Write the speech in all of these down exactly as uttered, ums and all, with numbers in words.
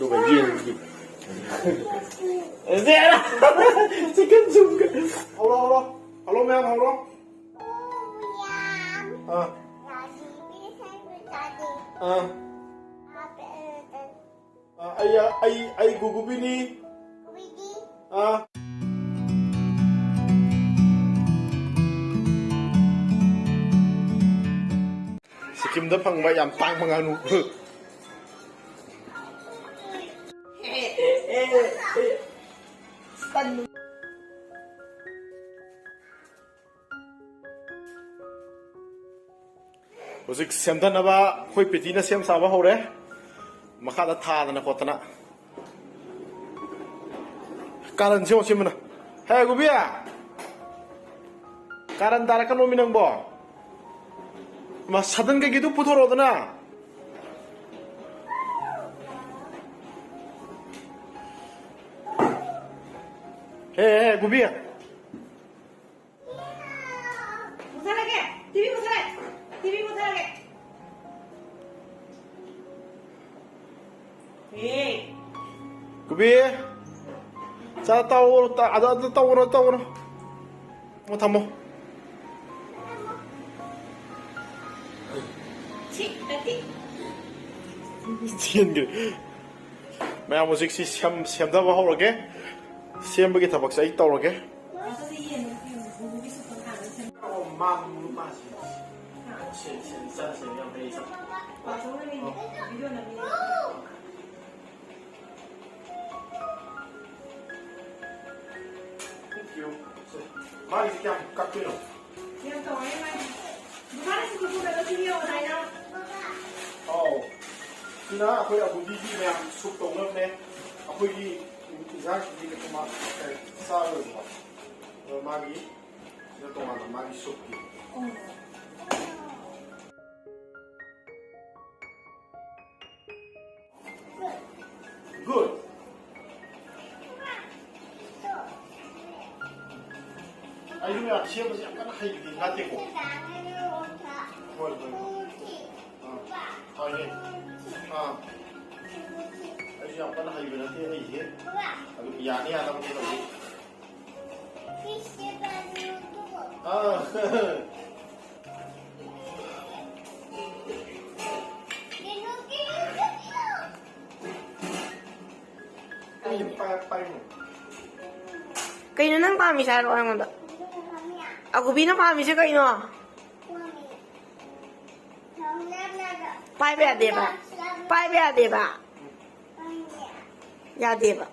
ꯑꯗꯨꯒ ꯌꯦꯟꯒꯤ꯫ ꯆꯤꯛꯀꯟ ꯁꯨꯞꯀ꯫ ꯍꯧꯔꯣ, ꯍꯧꯔꯣ꯫ ꯍꯜꯂꯣ ꯃꯌꯥꯝ, ꯍꯧꯔꯣ꯫ ꯑꯥ꯫ ꯑꯥ꯫ ꯑꯥ, ꯑꯩ, ꯑꯩ, ꯑꯩ ꯒꯨꯒꯨꯕꯤꯅꯤ꯫ ꯑꯥ꯫ ꯁꯤꯀꯤꯝꯗ ꯐꯪꯕ ꯌꯥꯝ ꯇꯥꯡꯕ ꯉꯥꯅꯨ꯫ ꯍꯧꯖꯤꯛ ꯁꯦꯝꯊꯅꯕ ꯑꯩꯈꯣꯏ ꯄꯤꯇꯤꯅ ꯁꯦꯝ ꯁꯥꯕ ꯍꯧꯔꯦ꯫ ꯃꯈꯥꯗ ꯊꯥꯗꯅ ꯈꯣꯠꯇꯅ꯫ ꯀꯥꯔꯟꯁꯦ ꯌꯦꯡꯉꯣ ꯁꯤ ꯑꯃꯅ꯫ ꯍꯦ ꯒꯨꯕꯤ! ꯀꯥꯔꯟ ꯇꯥꯔꯛꯀꯅꯣꯃꯤ ꯅꯪꯕꯣ꯫ ꯃꯥ ꯁꯥꯗꯟ ꯀꯩꯀꯩꯗꯨ ꯄꯨꯊꯣꯔꯛꯑꯣꯗꯅ꯫ ꯍꯦ, ꯍꯦ, ꯒꯨꯕꯤ꯫ ꯃꯨꯊꯠꯂꯒꯦ꯫ ꯇꯤꯚꯤ ꯃꯨꯊꯠꯂꯦ꯫ ꯇꯤꯚꯤ ꯃꯨꯊꯠꯂꯒꯦ꯫ ꯍꯦ꯫ ꯀꯨꯕꯤ꯫ ꯆꯥ ꯇꯧ-, ꯇ-, ꯑꯗ, ꯑꯗ ꯇꯧꯒꯅꯣ, ꯇꯧꯒꯅꯣ꯫ ꯑꯃꯨꯛ ꯊꯝꯃꯣ꯫ ꯁꯤ, ꯅꯠꯇꯦ꯫ ꯆꯦꯟꯈ꯭ꯔꯦ꯫ ꯃꯌꯥꯝ ꯍꯧꯖꯤꯛꯁꯤ ꯁꯦꯝ-, ꯁꯦꯝꯊꯕ ꯍꯧꯔꯒꯦ꯫ ꯁꯦꯝꯕꯒꯤ ꯊꯕꯛꯁꯦ ꯑꯩ ꯇꯧꯔꯒꯦ꯫ ꯃꯥꯒꯤꯁꯦ ꯀꯌꯥꯝ ꯀꯛꯇꯣꯏꯅꯣ? ꯌꯥꯝ ꯇꯧꯔꯦ ꯃꯥꯒꯤ꯫ ꯃꯥꯅ ꯁꯤ ꯈꯨꯠꯄꯨꯗ ꯂꯧꯁꯤꯟꯕꯤꯌꯣ, ꯑꯗꯥꯏꯅ꯫ ꯑꯧ꯫ ꯁꯤꯅ ꯑꯩꯈꯣꯏ ꯑꯕꯨꯗꯤꯒꯤ ꯃꯌꯥꯝ ꯁꯨꯞ ꯇꯧꯅꯕꯅꯦ꯫ ꯑꯩꯈꯣꯏꯒꯤ ꯏꯟꯖꯥꯡꯁꯤꯗꯤ ꯀꯩꯁꯨ ꯃꯥ ꯆꯥꯔꯣꯏꯕꯀꯣ꯫ ꯑꯗꯣ ꯃꯥꯒꯤ ꯁꯤꯗ ꯇꯣꯉꯥꯟꯅ ꯃꯥꯒꯤ ꯁꯨꯞꯀꯤ꯫ Good. ꯑꯩꯁꯨ ꯃꯌꯥꯝ ꯁꯦꯝꯕꯁꯦ ꯌꯥꯝ ꯀꯟꯅ ꯍꯩꯕꯗꯤ ꯅꯠꯇꯦꯀꯣ꯫ ꯍꯣꯏ, ꯍꯣꯏ, ꯍꯣꯏ꯫ ꯑꯥ, ꯍꯣꯏꯅꯦ꯫ ꯑꯥ꯫ ꯑꯩꯁꯨ ꯌꯥꯝ ꯀꯟꯅ ꯍꯩꯕ ꯅꯠꯇꯦ ꯑꯩꯁꯦ꯫ ꯑꯗꯨꯝ ꯌꯥꯅ ꯌꯥꯅꯕ ꯇꯧꯔꯤ꯫ ꯑꯥ꯫ ꯑꯩ ꯄꯥꯏ-, ꯄꯥꯏꯅꯨ꯫ ꯀꯩꯅꯣ ꯅꯪ ꯄꯥꯝꯃꯤꯁꯦ ꯍꯥꯏꯔꯛꯑꯣ ꯑꯩꯉꯣꯟꯗ꯫ ꯑꯒꯨꯕꯤꯅ ꯄꯥꯝꯃꯤꯁꯦ ꯀꯩꯅꯣ? ꯄꯥꯏꯕ ꯌꯥꯗꯦꯕ꯫ ꯄꯥꯏꯕ ꯌꯥꯗꯦꯕ꯫ ꯌꯥꯗꯦꯕ꯫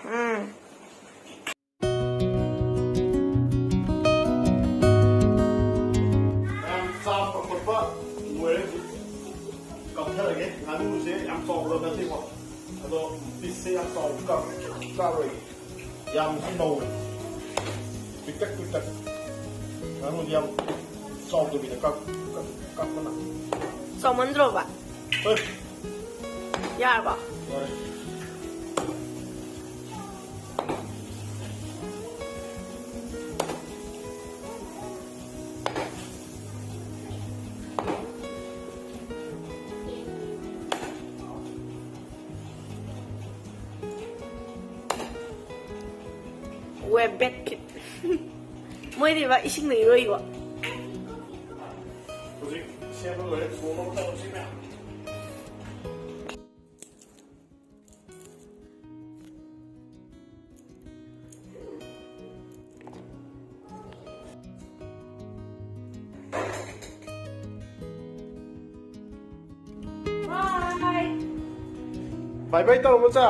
ꯎꯝ꯫ ꯃꯌꯥꯝ ꯆꯥꯕ ꯈꯣꯠꯄ ꯂꯣꯏꯔꯦ꯫ ꯍꯧꯖꯤꯛ ꯀꯛꯊꯔꯒꯦ꯫ ꯉꯥꯅꯨꯁꯦ ꯌꯥꯝ ꯆꯥꯎꯕ ꯅꯠꯇꯦꯀꯣ꯫ ꯑꯗꯣ ꯄꯤꯁꯁꯦ ꯌꯥꯝ ꯆꯥꯎꯕ ꯆꯥꯔꯣꯏꯒꯦ꯫ ꯌꯥꯝꯅꯁꯨ ꯅꯧꯋꯦ꯫ ꯄꯤꯛꯇꯛ ꯄꯤꯛꯇꯛ꯫ ꯉꯥꯅꯨꯗꯤ ꯌꯥꯝ ꯆꯥꯎꯗꯕꯤꯗ ꯀꯛ-, ꯀꯛ-, ꯀꯛꯄꯅ꯫ ꯆꯥꯎꯃꯟꯗ꯭ꯔꯣꯕ? ꯍꯣꯏ꯫ ꯌꯥꯔꯕꯣ? ꯌꯥꯔꯦ꯫ ꯋꯦꯕꯦꯠ ꯀꯤꯠ꯫ ꯃꯣꯏꯗꯤ ꯕ ꯏꯁꯤꯡꯗ ꯏꯔꯣꯏꯀꯣ꯫ ꯍꯧꯖꯤꯛ ꯁꯦꯝꯕ ꯂꯣꯏꯔꯦ, ꯊꯣꯡꯅꯕ ꯇꯧꯔꯁꯤ ꯃꯌꯥꯝ꯫ Bye. Bye bye ꯇꯧꯔꯣ, ꯃꯆꯥ꯫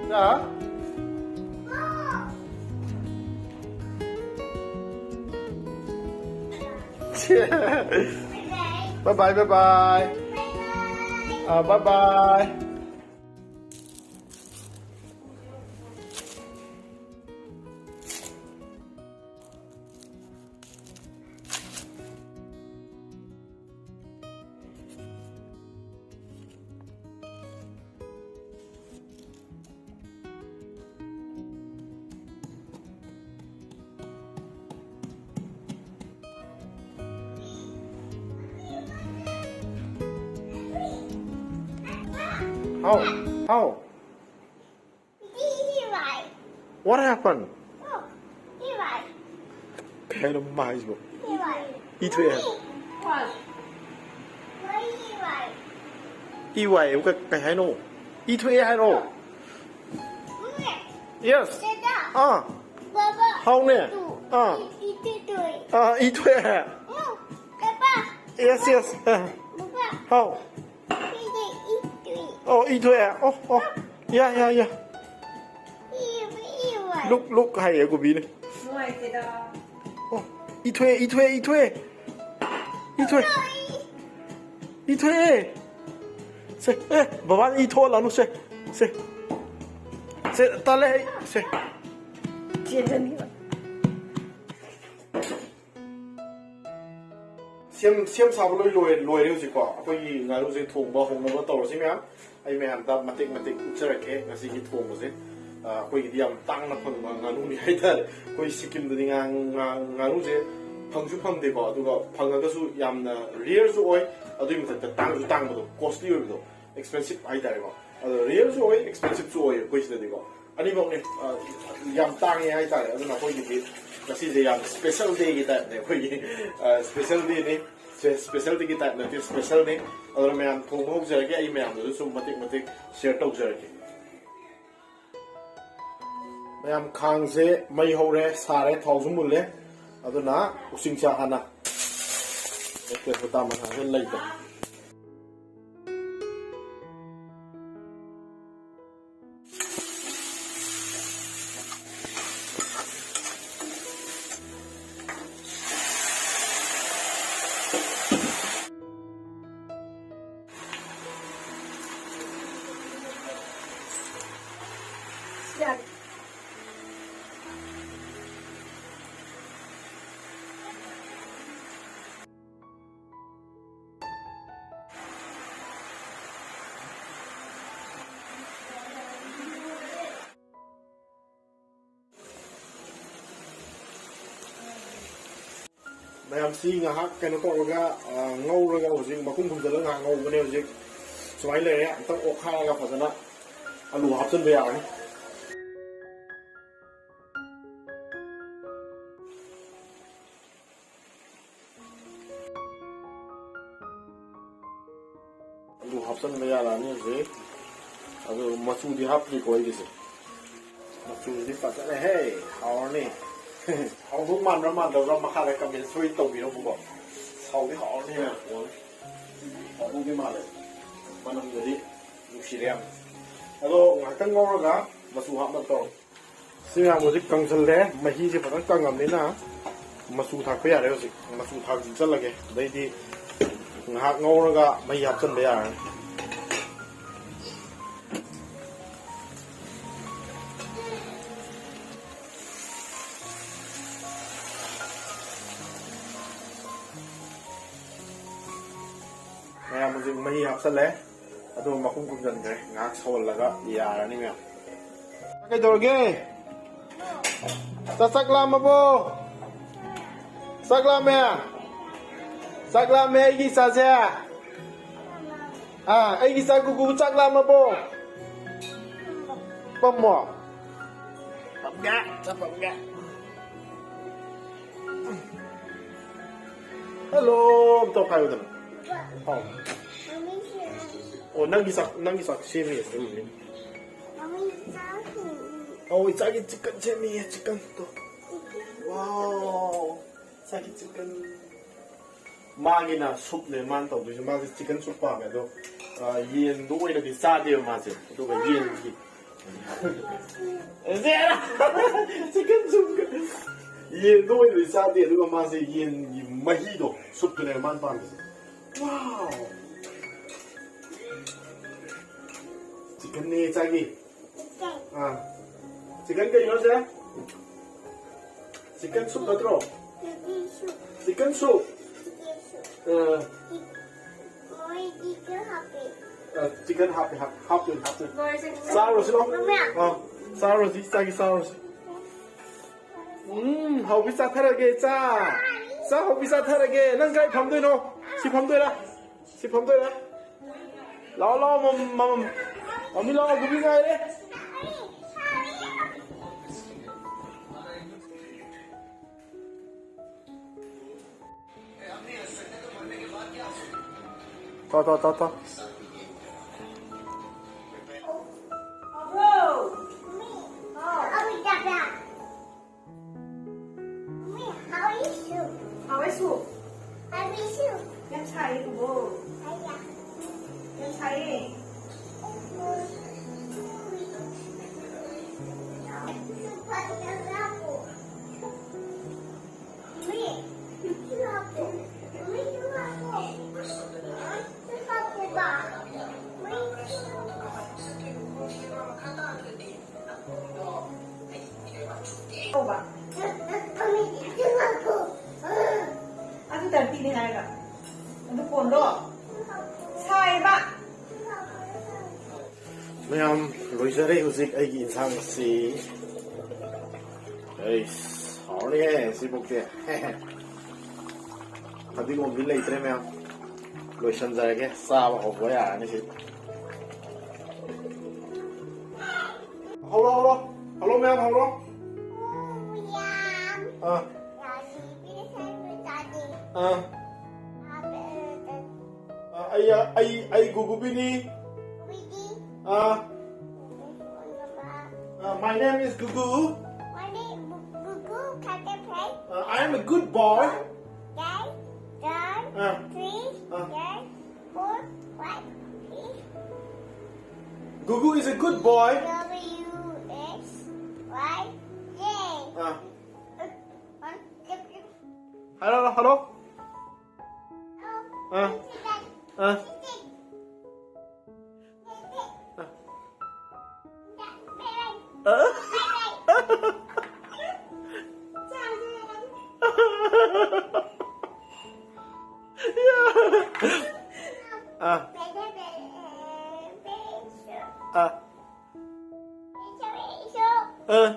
ꯃꯆꯥ꯫ Bye bye, bye bye. Ah, bye bye. How? How? What happened? ꯀꯩ ꯍꯥꯏꯅꯣ ꯃꯥ ꯍꯥꯏꯁꯤꯕꯣ? ꯏꯊꯣꯛꯑꯦ ꯍꯥꯏꯕ꯫ ꯏ ꯋꯥꯏ ꯍꯥꯏꯕ ꯀ-, ꯀꯩ ꯍꯥꯏꯅꯣ? ꯏꯊꯣꯛꯑꯦ ꯍꯥꯏꯔꯣ? Yes. ꯑꯥ꯫ ꯍꯥꯎꯅꯦ꯫ ꯑꯥ꯫ ꯑꯥ, ꯏꯊꯣꯛꯑꯦ꯫ Yes, yes. ꯑꯥ꯫ ꯍꯥꯎ꯫ ꯑꯣ, ꯏ ꯊꯣꯛꯑꯦ꯫ ꯑꯣ, ꯑꯣ꯫ ꯌꯥ, ꯌꯥ, ꯌꯥ꯫ ꯂꯨꯛ, ꯂꯨꯛ ꯍꯥꯏꯌꯦ ꯒꯣꯕꯤꯅ꯫ ꯅꯨꯡꯉꯥꯏꯇꯦꯗ꯫ ꯑꯣ, ꯏ ꯊꯣꯛꯑꯦ, ꯏ ꯊꯣꯛꯑꯦ, ꯏ ꯊꯣꯛꯑꯦ꯫ ꯏ ꯊꯣꯛꯑꯦ꯫ ꯏ ꯊꯣꯛꯑꯦ꯫ ꯁꯦ, ꯑꯦ, ꯕꯕꯥꯅ ꯏ ꯊꯣꯛꯍꯜꯂꯅꯨ ꯁꯦ꯫ ꯁꯦ꯫ ꯁꯦ, ꯇꯜꯂꯦ ꯑꯩ꯫ ꯁꯦ꯫ ꯆꯦꯟꯖꯟꯈꯤꯕ꯫ ꯁꯦꯝ, ꯁꯦꯝ ꯁꯥꯕ ꯂꯣꯏ ꯂꯣꯏꯔꯦ, ꯂꯣꯏꯔꯦ ꯍꯧꯖꯤꯛꯀꯣ꯫ ꯑꯩꯈꯣꯏꯒꯤ ꯉꯥꯅꯨꯁꯦ ꯊꯣꯡꯕ ꯍꯧꯅꯕ ꯇꯧꯔꯁꯤ ꯃꯌꯥꯝ꯫ ꯑꯩ ꯃꯌꯥꯝꯗ ꯃꯇꯦꯛ ꯃꯇꯦꯛ ꯎꯠꯆꯔꯛꯀꯦ ꯉꯁꯤꯒꯤ ꯊꯣꯡꯕꯁꯦ꯫ ꯑ, ꯑꯩꯈꯣꯏꯒꯤꯗꯤ ꯌꯥꯝ ꯇꯥꯡꯅ ꯐꯪꯕ ꯉꯥꯅꯨꯅꯤ ꯍꯥꯏꯇꯥꯔꯦ꯫ ꯑꯩꯈꯣꯏ ꯁꯤꯛꯀꯤꯝꯗꯗꯤ ꯉꯥ-, ꯉꯥ-, ꯉꯥꯅꯨꯁꯦ ꯐꯪꯁꯨ ꯐꯪꯗꯦꯀꯣ, ꯑꯗꯨꯒ ꯐꯪꯉꯒꯁꯨ ꯌꯥꯝꯅ rareꯁꯨ ꯑꯣꯏ, ꯑꯗꯨꯒꯤ ꯃꯊꯛꯇ ꯇꯥꯡꯁꯨ ꯇꯥꯡꯕꯗꯣ, costly ꯑꯣꯏꯕꯗꯣ, expensive ꯍꯥꯏꯇꯥꯔꯦꯀꯣ꯫ ꯑꯗꯣ rareꯁꯨ ꯑꯣꯏ, expensiveꯁꯨ ꯑꯣꯏ ꯑꯩꯈꯣꯏ ꯁꯤꯗꯗꯤꯀꯣ꯫ ꯑꯅꯤꯃꯛꯅꯤ꯫ ꯑ, ꯌꯥꯝ ꯇꯥꯡꯉꯦ ꯍꯥꯏꯇꯥꯔꯦ꯫ ꯑꯗꯨꯅ ꯑꯩꯈꯣꯏꯒꯤꯗꯤ ꯉꯁꯤꯁꯦ ꯌꯥꯝ special dayꯒꯤ typeꯅꯦ ꯑꯩꯈꯣꯏꯒꯤ꯫ ꯑ, special dayꯅꯤ꯫ ꯁꯦ, special dayꯒꯤ type ꯅꯠꯇꯦ, specialꯅꯤ꯫ ꯑꯗꯨꯅ ꯃꯌꯥꯝ ꯊꯣꯡꯕ ꯍꯧꯖꯔꯒꯦ꯫ ꯑꯩ ꯃꯌꯥꯝꯗꯁꯨ ꯁꯨꯝ ꯃꯇꯦꯛ ꯃꯇꯦꯛ share ꯇꯧꯖꯔꯒꯦ꯫ ꯃꯌꯥꯝ, ꯈꯥꯡꯁꯦ ꯃꯩ ꯍꯧꯔꯦ, ꯁꯥꯔꯦ, ꯊꯥꯎꯁꯨ ꯃꯨꯜꯂꯦ꯫ ꯑꯗꯨꯅ ꯎꯆꯤꯡꯁꯥ ꯍꯥꯟꯅ ꯇꯦꯖꯄꯇꯥ ꯃꯅꯥꯁꯦ ꯂꯩꯗ꯫ ꯃꯌꯥꯝꯁꯤ ꯉꯥꯏꯍꯥꯛ ꯀꯩꯅꯣ ꯇꯧꯔꯒ, ꯑ, ꯉꯧꯔꯒ ꯍꯧꯖꯤꯛ ꯃꯈꯨꯝ ꯈꯨꯝꯖꯤꯜꯂꯒ ꯉꯥꯏꯍꯥꯛ ꯉꯧꯕꯅꯦ ꯍꯧꯖꯤꯛ꯫ ꯁꯨꯃꯥꯏꯅ ꯂꯩꯔꯦ꯫ ꯑꯝꯇꯪ ꯑꯣꯠꯈꯥꯏꯔꯒ ꯐꯖꯅ ꯑꯂꯨ ꯍꯥꯞꯆꯤꯟꯕ ꯌꯥꯔꯅꯤ꯫ ꯑꯂꯨ ꯍꯥꯞꯆꯤꯟꯕ ꯌꯥꯔꯛꯑꯅꯤ ꯍꯧꯖꯤꯛ꯫ ꯑꯗꯨ ꯃꯆꯨꯗꯤ ꯍꯥꯞꯇ꯭ꯔꯤꯀꯣ ꯑꯩꯒꯤꯁꯦ꯫ ꯃꯆꯨꯗꯤ ꯐꯖꯅ ꯍꯦ ꯍꯥꯎꯔꯅꯤ꯫ ꯍꯥꯎꯗꯧ ꯃꯥꯟꯕ꯭ꯔꯥ ꯃꯥꯟꯗꯕ꯭ꯔꯥ ꯃꯈꯥꯗ ꯀꯃꯦꯟ ꯁꯣꯏ ꯇꯧꯕꯤꯔꯝꯃꯨꯀꯣ꯫ ꯍꯥꯎꯗꯤ ꯍꯥꯎꯔꯅꯤ ꯃꯌꯥꯝ꯫ ꯍꯥꯎꯗꯧꯗꯤ ꯃꯥꯜꯂꯦ꯫ ꯃꯅꯝꯗꯗꯤ ꯅꯨꯡꯁꯤꯔꯦ ꯌꯥꯝ꯫ ꯑꯗꯣ ꯉꯥꯏꯍꯥꯛꯇꯪ ꯉꯧꯔꯒ ꯃꯆꯨ ꯍꯥꯞꯅꯕ ꯇꯧꯔꯣ꯫ ꯁꯤ ꯃꯌꯥꯝ ꯍꯧꯖꯤꯛ ꯀꯪꯁꯜꯂꯦ, ꯃꯍꯤꯁꯦ ꯐꯖꯅ ꯀꯪꯉꯕꯅꯤꯅ ꯃꯆꯨ ꯊꯥꯛꯄ ꯌꯥꯔꯦ ꯍꯧꯖꯤꯛ꯫ ꯃꯆꯨ ꯊꯥꯛꯆꯜꯂꯒꯦ, ꯑꯗꯩꯗꯤ ꯉꯥꯏꯍꯥꯛ ꯉꯧꯔꯒ ꯃꯍꯤ ꯍꯥꯞꯆꯤꯟꯕ ꯌꯥꯔꯅꯤ꯫ ꯃꯌꯥꯝ ꯍꯧꯖꯤꯛ ꯃꯍꯤ ꯍꯥꯞꯆꯜꯂꯦ꯫ ꯑꯗꯨꯒ ꯃꯈꯨꯝ ꯈꯨꯝꯖꯤꯟꯈ꯭ꯔꯦ꯫ ꯉꯥꯏꯍꯥꯛ ꯁꯧꯍꯜꯂꯒ ꯌꯥꯔꯅꯤ ꯃꯌꯥꯝ꯫ ꯀꯩꯗꯧꯔꯒꯦ? ꯆꯥꯛ, ꯆꯥꯛ ꯂꯥꯝꯃꯕꯣ? ꯆꯥꯛ ꯂꯥꯝꯃꯦ? ꯆꯥꯛ ꯂꯥꯝꯃꯦ ꯑꯩꯒꯤ ꯏꯆꯥꯁꯦ꯫ ꯑꯥ, ꯑꯩꯒꯤ ꯏꯆꯥ ꯒꯨꯒꯨ ꯆꯥꯛ ꯂꯥꯝꯃꯕꯣ? ꯄꯝꯃꯣ꯫ ꯄꯝꯒꯦ, ꯆꯥꯛ ꯄꯝꯒꯦ꯫ ꯍꯜꯂꯣ ꯑꯝꯇ ꯍꯥꯏꯌꯨꯗꯅ꯫ ꯑꯧ꯫ ꯑꯣ, ꯅꯪꯒꯤ ꯆꯥꯛ, ꯅꯪꯒꯤ ꯆꯥꯛ ꯁꯦꯝꯃꯤ ꯁꯦꯝꯃꯤ꯫ ꯑꯧ, ꯏꯆꯥꯒꯤ ꯆꯤꯛꯀꯟ ꯁꯦꯝꯃꯤꯌꯦ, ꯆꯤꯛꯀꯟꯗꯣ꯫ ꯋꯥꯎ, ꯏꯆꯥꯒꯤ ꯆꯤꯛꯀꯟ꯫ ꯃꯥꯒꯤꯅ ꯁꯨꯞꯅꯦ ꯃꯥꯅ ꯇꯧꯗꯣꯏꯁꯦ꯫ ꯃꯥꯁꯦ ꯆꯤꯛꯀꯟ ꯁꯨꯞ ꯄꯥꯝꯃꯦ꯫ ꯑꯗꯣ, ꯑ, ꯌꯦꯟꯗꯣ ꯑꯣꯏꯅꯗꯤ ꯆꯥꯗꯦꯕ ꯃꯥꯁꯦ꯫ ꯑꯗꯨꯒ ꯌꯦꯟꯒꯤ ꯆꯤꯛꯀꯟ ꯁꯨꯞ꯫ ꯌꯦꯟꯗꯣ ꯑꯣꯏꯅꯗꯤ ꯆꯥꯗꯦ, ꯑꯗꯨꯒ ꯃꯥꯁꯦ ꯌꯦꯟꯒꯤ ꯃꯍꯤꯗꯣ, ꯁꯨꯞꯇꯨꯅꯦꯕ ꯃꯥꯅ ꯄꯥꯝꯃꯤꯁꯦ꯫ ꯋꯥꯎ! ꯆꯤꯛꯀꯟꯅꯦ ꯆꯥꯒꯦ꯫ ꯑꯥ꯫ ꯆꯤꯛꯀꯟ ꯀꯩꯅꯣ ꯁꯦ? ꯆꯤꯛꯀꯟ ꯁꯨꯞ ꯅꯠꯇ꯭ꯔꯣ? Chicken soup. ꯑꯥ꯫ ꯑ, ꯆꯤꯛꯀꯟ ꯍꯥꯞꯄꯦ, ꯍꯥꯞ-, ꯍꯥꯞꯇꯣꯏꯅꯤ, ꯍꯥꯞꯇꯣꯏꯅꯤ꯫ ꯂꯣꯏꯔꯦ, ꯆꯤꯛꯀꯟ꯫ ꯆꯥꯔꯨꯔꯁꯤ ꯂꯥꯎ꯫ ꯃꯃꯥ꯫ ꯑ, ꯆꯥꯔꯨꯔꯁꯤ, ꯆꯥꯒꯦ, ꯆꯥꯔꯨꯔꯁꯤ꯫ ꯎꯝ, ꯍꯥꯎꯕꯤ ꯆꯥꯊꯔꯒꯦ, ꯆꯥ꯫ ꯆꯥ, ꯍꯥꯎꯕꯤ ꯆꯥꯊꯔꯒꯦ꯫ ꯅꯪ ꯀꯥꯏ ꯐꯝꯗꯣꯏꯅꯣ? ꯁꯤ ꯐꯝꯗꯣꯏꯔꯥ? ꯁꯤ ꯐꯝꯗꯣꯏꯔꯥ? ꯂꯥꯛꯑꯣ, ꯂꯥꯛꯑꯣ, ꯃꯝ-, ꯃꯝ-, ꯃꯝꯃꯤ, ꯂꯥꯛꯑꯣ, ꯒꯨꯕꯤ ꯉꯥꯏꯔꯦ꯫ ꯊꯣ, ꯊꯣ, ꯊꯣ, ꯊꯣ꯫ How are you? ꯌꯥꯝ ꯁꯥꯏꯌꯦ, ꯏꯕꯣ꯫ ꯌꯥꯝ ꯁꯥꯏꯌꯦ꯫ ꯇꯧꯕ꯫ ꯑꯗꯨ ꯗꯔꯇꯤꯅꯦ ꯍꯥꯏꯔꯒ꯫ ꯑꯗꯨ ꯀꯣꯟꯗꯣ ꯁꯥꯏꯌꯦꯕ꯫ ꯃꯌꯥꯝ, ꯂꯣꯏꯖꯔꯦ ꯍꯧꯖꯤꯛ ꯑꯩꯒꯤ ꯏꯟꯁꯥꯡꯁꯤ꯫ ꯑꯩꯁ, ꯍꯥꯎꯔꯅꯤꯍꯦ ꯁꯤꯃꯨꯛꯇꯤ꯫ ꯐꯗꯤꯒꯣꯝꯗꯤ ꯂꯩꯇ꯭ꯔꯦ ꯃꯌꯥꯝ꯫ ꯂꯣꯏꯁꯟꯖꯔꯒꯦ, ꯆꯥꯕ ꯍꯧꯕ ꯌꯥꯔꯅꯤ ꯁꯤ꯫ ꯍꯧꯔꯣ, ꯍꯧꯔꯣ꯫ ꯍꯧꯔꯣ ꯃꯌꯥꯝ, ꯍꯧꯔꯣ꯫ ꯑꯥ꯫ ꯑꯥ꯫ ꯑꯥ, ꯑꯩ, ꯑꯩ, ꯑꯩ ꯒꯨꯒꯨꯕꯤꯅꯤ꯫ ꯑꯥ꯫ ꯑꯥ, my name is Gugu꯫ Uh, I am a good boy꯫ ꯑꯥ꯫ ꯑꯥ꯫ Gugu is a good boy꯫ ꯑꯥ꯫ Hello, hello. ꯑꯥ꯫ ꯑꯥ꯫ ꯑꯥ꯫ ꯑꯥ꯫ ꯑꯥ꯫ ꯑꯥ꯫ ꯑꯥ꯫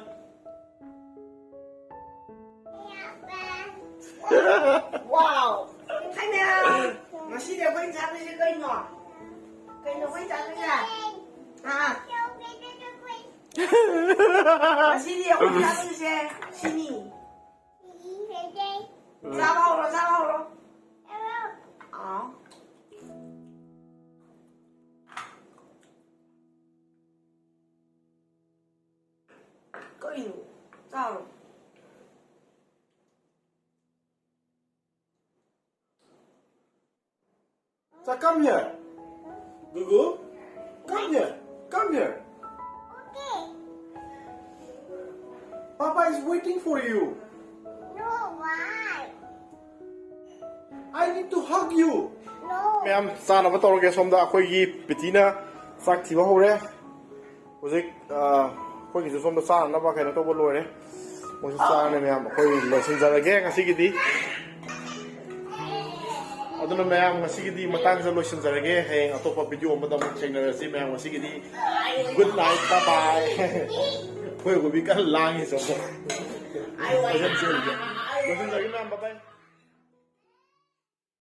Wow! ꯍꯥꯏ ꯃꯌꯥꯝ! ꯉꯁꯤꯗꯤ ꯑꯩꯈꯣꯏ ꯏꯟꯁꯥꯡꯁꯦ ꯀꯩꯅꯣ? ꯀꯩꯅꯣ? ꯑꯩꯈꯣꯏ ꯆꯥꯗꯣꯏꯁꯦ꯫ ꯑꯥ꯫ ꯉꯁꯤꯗꯤ ꯑꯩꯈꯣꯏ ꯆꯥꯗꯣꯏꯁꯦ ꯁꯤꯅꯤ꯫ ꯆꯥꯕ ꯍꯧꯔꯣ, ꯆꯥꯕ ꯍꯧꯔꯣ꯫ ꯑꯥ꯫ ꯀꯩꯅꯣ? ꯆꯥꯔꯣ꯫ So come here. Gugu, come here. Come here. Okay. Papa is waiting for you. No, why? I need to hug you. No. ꯃꯌꯥꯝ, ꯆꯥꯅꯕ ꯇꯧꯔꯒꯦ꯫ ꯁꯣꯝꯗ ꯑꯩꯈꯣꯏꯒꯤ ꯄꯤꯇꯤꯅ ꯆꯥꯛ ꯊꯤꯕ ꯍꯧꯔꯦ꯫ ꯍꯧꯖꯤꯛ, ꯑ, ꯑꯩꯈꯣꯏꯒꯤꯁꯨ ꯁꯣꯝꯗ ꯆꯥꯅꯅꯕ ꯀꯩꯅꯣ ꯇꯧꯕ ꯂꯣꯏꯔꯦ꯫ ꯃꯣꯏꯁꯨ ꯆꯥꯔꯅꯤ ꯃꯌꯥꯝ꯫ ꯑꯩꯈꯣꯏ ꯂꯣꯏꯁꯤꯟꯖꯔꯒꯦ ꯉꯁꯤꯒꯤꯗꯤ꯫ ꯑꯗꯨꯅ ꯃꯌꯥꯝ, ꯉꯁꯤꯒꯤꯗꯤ ꯃꯇꯥꯡꯁꯤꯗ ꯂꯣꯏꯁꯤꯟꯖꯔꯒꯦ꯫ ꯍꯌꯦꯡ ꯑꯇꯣꯞꯄ ꯚꯤꯗꯤꯑꯣ ꯑꯃꯗ ꯑꯃꯨꯛ ꯊꯦꯡꯅꯔꯁꯤ ꯃꯌꯥꯝ꯫ ꯉꯁꯤꯒꯤꯗꯤ good night, bye bye꯫ ꯑꯩꯈꯣꯏ ꯍꯨꯕꯤ ꯀꯟꯅ ꯂꯥꯡꯉꯤ ꯁꯣꯝꯗ꯫ ꯂꯣꯏꯁꯤꯟꯖꯔꯒꯦ ꯃꯌꯥꯝ, bye bye꯫